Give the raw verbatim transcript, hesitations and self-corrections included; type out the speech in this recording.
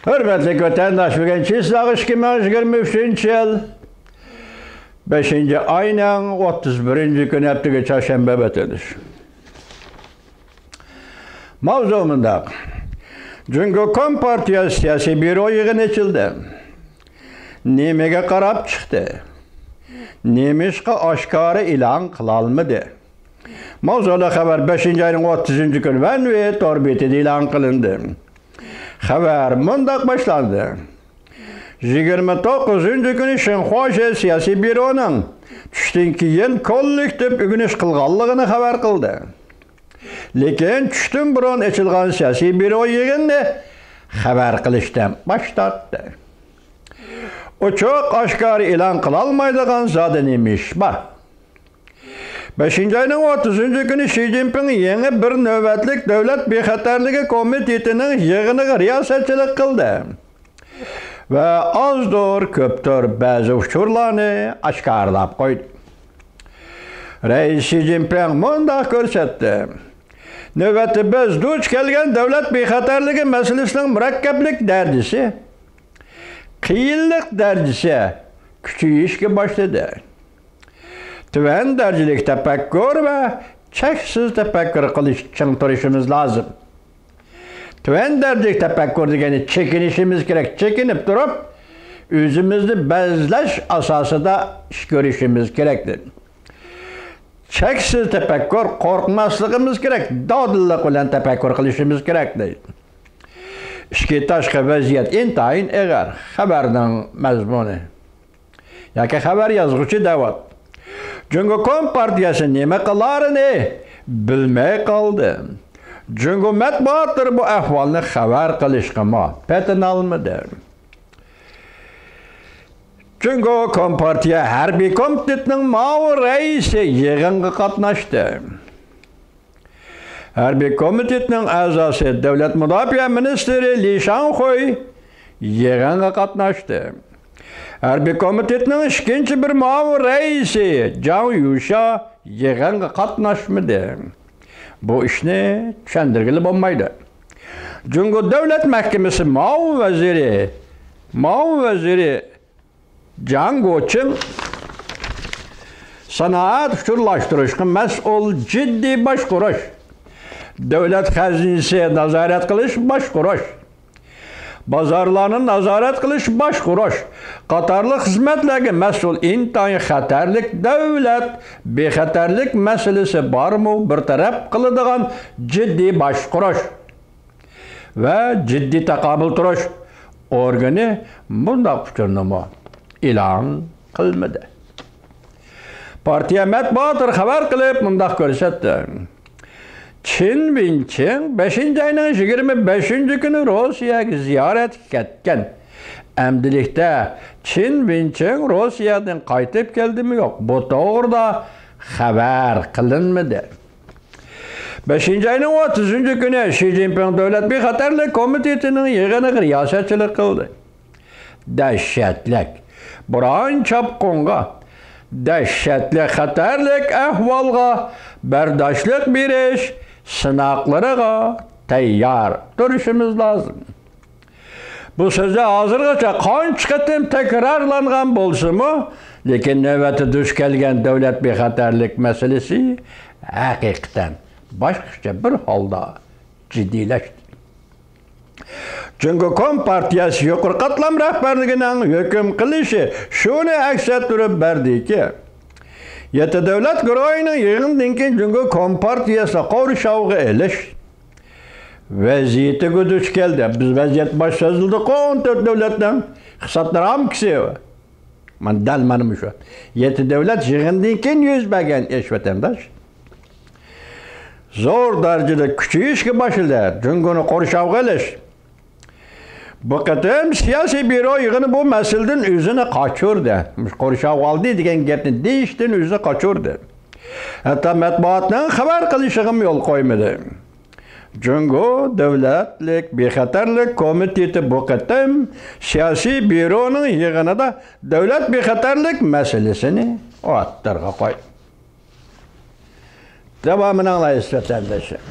ھۆرمەتلىك ۋەتەنداش، بۈگۈن چىسلاغ ئىككى مىڭ يىگىرمە ئۈچىنچى يىل بەشىنچى ئاينىڭ ئوتتۇز بىرىنچى كۈنى، ھەپتىگە چارشەنبە ۋەتەنداش. ماۋزۇ مۇنداق. جۇڭگو كومپارتىيە سىياسىي بيۇرو يىغىنى ئېچىلدى. نېمىگە قاراپ چىقتى؟ نېمىشقا ئاشكارا ئېلان قىلالمىدى؟ ماۋزۇلۇق خەۋەر بەشىنچى ئاينىڭ ئوتتۇزىنچى كۈنى ۋەنۋى تور بېتىدە ئېلان قىلىندى. خەۋەر مۇنداق باشلاندى. يىگىرمە توققۇزىنچى كۈنى شىنخۇا شې سىياسىي بيۇرونىڭ چۈشتىن كېيىن كوللېكتىپ ئۆگىنىش قىلغانلىقىنى خەۋەر قىلدى. لېكىن چۈشتىن بۇرۇن ئېچىلغان سىياسىي بيۇرو يىغىنىنى خەۋەر قىلىشتىن باش تارتتى. ئوچۇق ئاشكارا ئېلان قىلالمايدىغان زادى نېمە ئىش بار؟ بەشىنچى ئاينىڭ ئوتتۇزىنچى كۈنى شى جىنپىڭ يېڭى بىر نۆۋەتلىك دۆلەت بىخەتەرلىكى كومىتېتىنىڭ يىغىنىغا رىياسەتچىلىك قىلدى ۋە ئازدۇر كۆپتۇر بەزى ئۇچۇرلارنى ئاشكارىلاپ قويدى. رەئىس شى جىنپىڭ مۇنداق كۆرسەتتى: نۆۋەتتە بىز دۇچ كەلگەن دۆلەت بىخەتەرلىكى مەسىلىسىنىڭ مۇرەككەپلىك دەرىجىسى، قىيىنلىق دەرىجىسى كۈچىيىشكە باشلىدى. تۆۋەن دەرىجىلىك تەپەككۇر ۋە چەكسىز تەپەككۇر قىلىش، چىڭ تۇرۇشىمىز لازىم. تۆۋەن دەرىجىلىك تەپەككۇر دېگەننى چېكىنىشىمىز كېرەك، چېكىنىپ تۇرۇپ، ئۆزىمىزنى بەزلەش ئاساسىدا ئىش كۆرۈشىمىز كېرەك. چەكسىز تەپەككۇر، قورقماسلىقىمىز كېرەك، دادىللىق بىلەن تەپەككۇر قىلىشىمىز كېرەك، دەيدۇ. ئىچكى تاشقى ۋەزىيەت ئىنتايىن ئېغىر. خەۋەرنىڭ مەزمۇنى ياكى خەۋەر يازغۇچى دەۋاتىدۇ. جۇڭگو كومپارتىيەسى نېمە قىلارىنى بىلمەي قالدى. جۇڭگو مەتبۇئاتلىرى بۇ ئەھۋالنى خەۋەر قىلىشقىمۇ پېتىنالمىدى. جۇڭگو كومپارتىيە ھەربىي كومىتېتىنىڭ مۇئاۋىن رەئىسى يىغىنغا قاتناشتى. ھەربىي كومىتېتنىڭ ئەزاسى، دۆلەت مۇداپىئە مىنىستىرى لى شاڭخۇي يىغىنغا قاتناشتى. ھەربىي كومىتېتنىڭ ئىككىنچى بىر مۇئاۋىن رەئىسى جاڭ يۈشيا يىغىنغا قاتناشمىدى. بۇ ئىشنى چۈشەندۈرگىلى بولمايدۇ. جۇڭگو دۆلەت مەھكىمىسى مۇئاۋىن ۋەزىرى، مۇئاۋىن ۋەزىرى جاڭ گوچىڭ سانائەت ئۇچۇرلاشتۇرۇشقا مەسئۇل جىددىي باشقۇرۇش، دۆلەت خەزىنىسى نازارەت قىلىش باشقۇرۇش، بازارلارنى نازارەت قىلىش باشقۇرۇش قاتارلىق خىزمەتلەرگە مەسئۇل ئىنتايىن خەتەرلىك دۆلەت بىخەتەرلىك مەسىلىسى بارمۇ بىر تەرەپ قىلىدىغان جىددىي باشقۇرۇش ۋە جىددىي تاقابىل تۇرۇش ئورگىنى بۇنداق ئۇچۇرنىمۇ ئېلان قىلمىدى. پارتىيە مەتبۇئاتلىرى خەۋەر قىلىپ مۇنداق كۆرسەتتى: چېن ۋېنچىڭ بەشىنچى ئاينىڭ يىگىرمە بەشىنچى كۈنى روسىيەگە زىيارەتكە كەتكەن. ئەمدىلىكتە چېن ۋېنچىڭ روسىيەدىن قايتىپ كەلدىمۇ يوق، بۇ توغرىدا خەۋەر قىلىنمىدى. بەشىنچى ئاينىڭ ئوتتۇزىنچى كۈنى شى جىنپىڭ دۆلەت بىخەتەرلىك كومىتېتىنىڭ يىغىنىغا رىياسەتچىلىك قىلدى. دەھشەتلىك بوران-چاپقۇنغا، دەھشەتلىك خەتەرلىك ئەھۋالغا بەرداشلىق بېرىش سىناقلىرىغا تەييار تۇرۇشىمىز لازىم. بۇ سۆزلەر ھازىرغىچە قانچە قېتىم تەكرارلانغان بولسىمۇ، لېكىن نۆۋەتتە دۇچ كەلگەن دۆلەت بىخەتەرلىك مەسىلىسى ھەقىقەتەن باشقىچە بىر ھالدا جىددىيلەشتى. جۇڭگو كومپارتىيەسى يۇقىرى قاتلام رەھبەرلىكىنىڭ ھۆكۈم قىلىشى شۇنى ئەكس ئەتتۈرۈپ بەردىكى، يەتتە دۆلەت گۇرۇھىنىڭ يىغىنىدىن كېيىن جۇڭگو كومپارتىيەسى قورشاۋغا ئېلىش ۋەزىيىتىگە دۇچ كەلدى. بىز ۋەزىيەت باش سۆزلىدۇققۇ، ئون تۆت دۆلەتنىڭ ئىقتىساد راмкىسى. مانا دەل مانا مۇشۇ. يەتتە دۆلەت يىغىندىن كېيىن يۈز بەرگەن ئىش، ۋەتەنداش. زور دەرىجىدە كۈچىيىشكە باشلىدى. جۇڭگونى قورشاۋغا ئېلىش. بۇ قېتىم سىياسىي بيۇرو يىغىنى بۇ مەسىلىدىن ئۆزىنى قاچۇردى. مۇشۇ قورشاۋغا ئالدى دېگەن گەپنى دېيىشتىن ئۆزىنى قاچۇردى. ھەتتا مەتبۇئاتنىڭ خەۋەر قىلىشىغىمۇ يول قويمىدى. جۇڭگو دۆلەتلىك بىخەتەرلىك كومىتېتى بۇ قېتىم سىياسىي بيۇرونىڭ يىغىنىدا دۆلەت بىخەتەرلىك مەسىلىسىنى ئوتتۇرىغا قويدى. داۋامىنى ئاڭلايسىز، ۋەتەنداشلار.